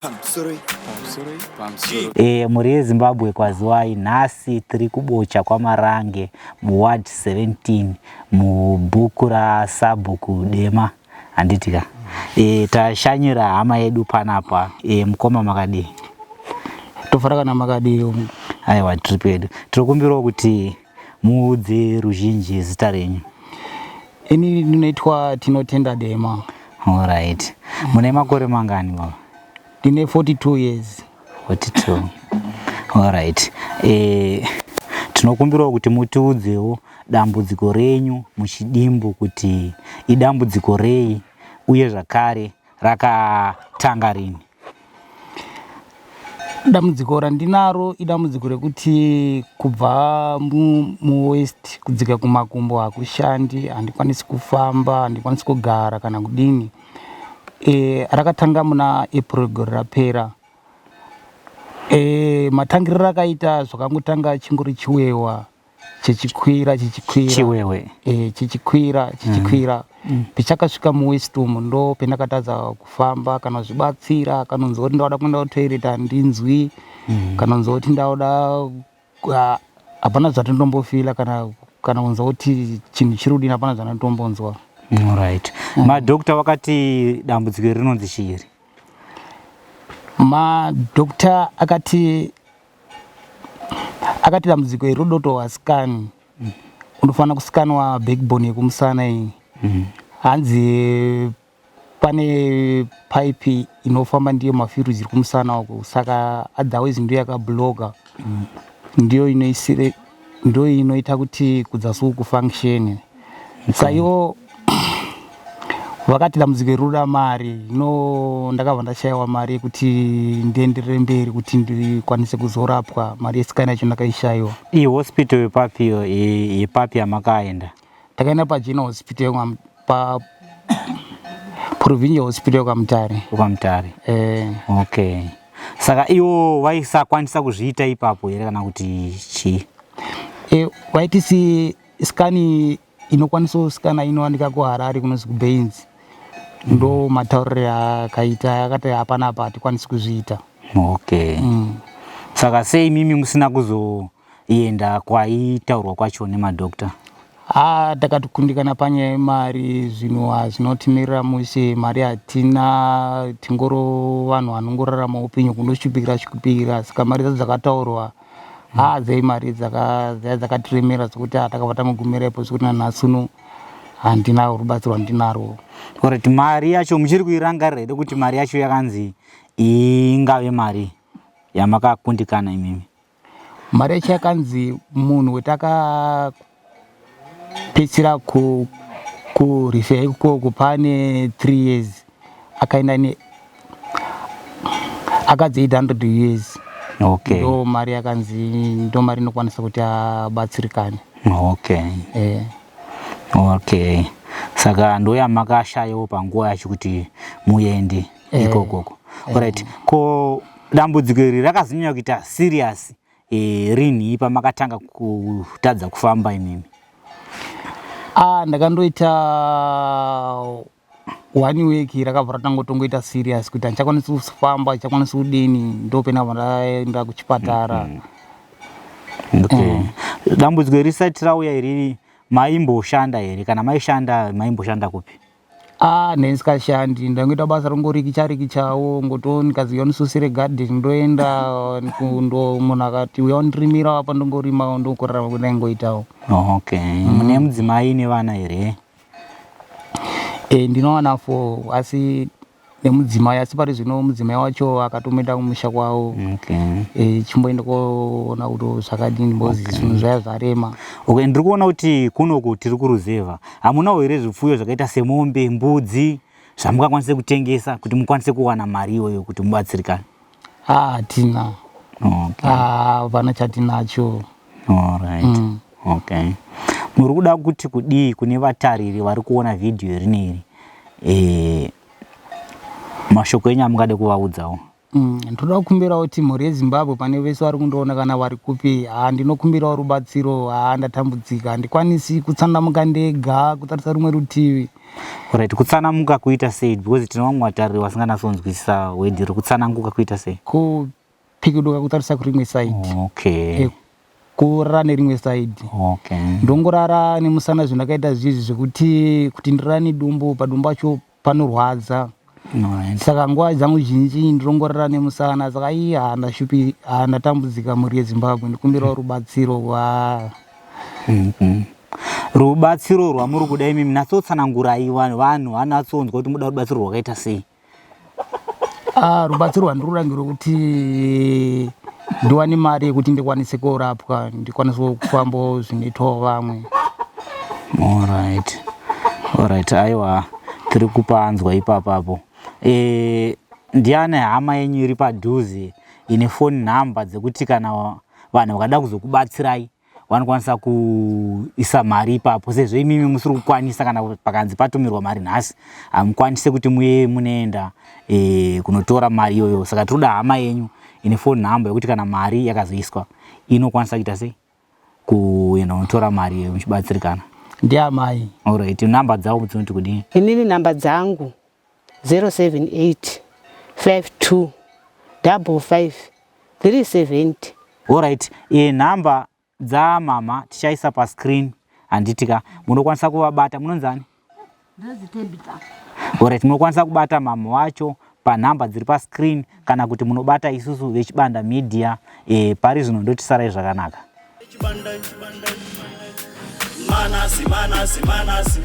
Pamusoroi. Pamusoroi. Pamusoroi. E, mhuri yeZimbabwe kwaziwai, nhasi tiri kubocha kwaMarange muward 17 mubhuku raSabhuku Dema, handiti ka? E, tashanyira hama yedu panapa. E, mukoma makadii? Tofara kana makadii? Aiwa, tiri pedu. Tinokumbirawo kuti muudze ruzhinji zita renyu. Ini ndinoitwa Tinotenda Dema. Alright. Mune makore mangani baba? Ndine 42 years. 42. Alright. E, tinokumbirawo kuti mutiudzewo dambudziko renyu muchidimbu kuti idambudziko rei uye zvakare rakatanga rini? Dambudziko randinaro idambudziko rekuti kubva muwest kudzika kumakumbo hakushandi, handikwanisi kufamba, handikwanisi kugara kana kudini. Rakatanga muna April gore rapera. Matangiro rakaita zvakangotanga chingori chiwewa chichikwira chichikwira chiwewe chichikwira chichikwira pichakasvika muwest umu ndo pendakatadza kufamba kana zvibatsira, kana kunzwa kuti ndauda kuenda kutoilet handinzwi, kana kunzwa kuti ndauda hapana zvatindombofila, kana kunzwa kuti chinhu chiri kudini, hapana zvandinotombonzwa. Alright. Madhokta vakati dambudziko iri rinonzi chiri? Madhokta akati dambudziko iri rodotowa scan, unofanira kuscanwa backbone yekumusana iyi. Hanzi pane pipe inofamba ndiyo mafluids iri kumusana uku, saka otherwise ndiyo yakabloka, ndiyo inoisire, ndo inoita kuti kudzasi uku function. Saka ivo vakati dambudziko iri roda mari. No ndakabva ndashayiwa mari yekuti ndienderere mberi kuti ndikwanise kuzorapwa. Mari yescan yacho ndakaishayiwa. Ihospital yepapi yepapi yamakaenda? Takaenda paGeneral Hospital pa Provincial Hospital yekwaMutare. KwaMutare. Eh. Okay, saka ivo vaisakwanisa kuzviita ipapo here kana kuti chii? Vaiti si scan inokwanisa kuskana inowanika kuHarare kunozi kuBains. Ndo matauriro akaita, akati hapana apa hatikwanisi kuzviita. Okay. Saka sei mimi musina kuzoenda kwaitaurwa kwacho nemadhokta? Ha, takatokundikana panyaya yemari. Zvinhu hazvinotimirira mushe, mari hatina, tingoro vanhu vanongorarama upenyu kundoshupikira shupikira. Saka mari dzacho dzakataurwa, ha, dzai mari dzai dzakatiremera dzekuti takabva tangogumira ipo, zvekuti nanhasi uno handina rubatsiro rwandinarwo. Alright, mari yacho muchiri kuirangarira here kuti mari yacho yakanzi ingave mari yamakakundikana imimi? Mari yacho yakanzi munhu wetakapedzisira kurefer ikoko pane 3 years akaenda ne akadzi 800 years. Ndo mari yakanzi ndo mari inokwanisa kuti abatsirikane. Okay, saka ndo yamakashayawo panguva yacho kuti muende ikokoko. Alright, ko dambudziko iri rakazonyanya kuita serious rinhi pamakatanga kutadza kufamba imimi? Ah, ndakandoita one week rakabva ratangotongoita serious kuti handichakwanisi kufamba, handichakwanisi kudini, ndopendabva ndaenda kuchipatara. Okay. Dambudziko iri risati rauya iriri maimboshanda here? Kana maishanda, maimboshanda kupi? Ah, ndaisikashandi, ndangoita basa rongorikicha rikichawo, ngoto ndikazi unisusire garden ndoenda ndo munhu akati uya undirimira apa, ndongorimawo, ndokurarama kundaingoitawo. Okay. Mune mudzimai nevana here? Ndinowana four asi nemudzimai, asi pari zvino mudzimai wacho akatomoenda kumusha kwavo. Chimboenda kuona kuti zvakadini because zvinhu zvaya zvarema. Okay, ndiri kuona kuti kunoku tiri kuruzevha, hamunawo here zvipfuyo zvakaita semombe, mbudzi zvamungakwanise kutengesa kuti mukwanise kuwana mari iyoyo kuti mubatsirikane? Ah, hatina. Ah, hapana chatinacho. Alright. Okay, muri kuda kuti kudii kune vatariri vari kuona vhidhiyo rineri? Mashoko enyu amungade kuvaudzawo? Ndoda kukumbirawo kuti mhuri yeZimbabwe pane vese vari kundiona kana vari kupi, haa ndinokumbirawo rubatsiro, haa ndatambudzika, handikwanisi kutsandamuka ndega kutarisa rumwe rutivi. Right, kutsanamuka kuita sei? Because tine vamwe vatariri vasinganatsonzwisisa wedhi rekutsananguka kuita sei. Kupikuduka kutarisa kurimwe side. Okay. Kurara nerimwe side. Okay. Ndongorara nemusana zvandakaita zvizvi zvekuti kuti ndirara nedumbu, padumbu pacho panorwadza. Alright. Saka nguva dzangu zhinji ndinongorara nemusana, saka ii haa ndashupi, haa ndatambudzika mhuri yeZimbabwe, ndikumbirawo rubatsiro wa Rubatsiro rwamuri kuda imimi natsotsanangurai vanhu, vanhu vanatsonzwa kuti muda rubatsiro rwakaita sei. Rubatsiro rwandiri kuda ngerwekuti ndiwane mari yekuti ndikwanise korapwa, ndikwanise kufambawo zvinoitawo vamwe. Alright. Alright, aiwa tiri kupanzwa ipapapo. Ndiani hama yenyu iri padhuze ine phone number dzekuti kana vanhu vakada kuzokubatsirai vanokwanisa kuisa mari ipapo, sezvo imimi musiri kukwanisa, kana pakanzi patumirwa mari nhasi hamukwanise kuti muye munoenda kunotora mari iyoyo. Saka tinoda hama yenyu ine phone number yekuti kana mari yakazoiswa inokwanisa kuita sei kuenda kunotora mari iyoyo muchibatsirikana. Ndiamai. Alright, namba dzavo dzinoti kudii? Inini namba dzangu 078 52 55 370. Alright, nhamba dzamama tichaisa pascreen, handitika munokwanisa kuvabata. Munonzani? Alright, munokwanisa kubata mama wacho panhamba dziri pascreen, kana kuti munobata isusu veChibanda Media. Pari zvino ndotisarai zvakanaka. Manasi, manasi, manasi.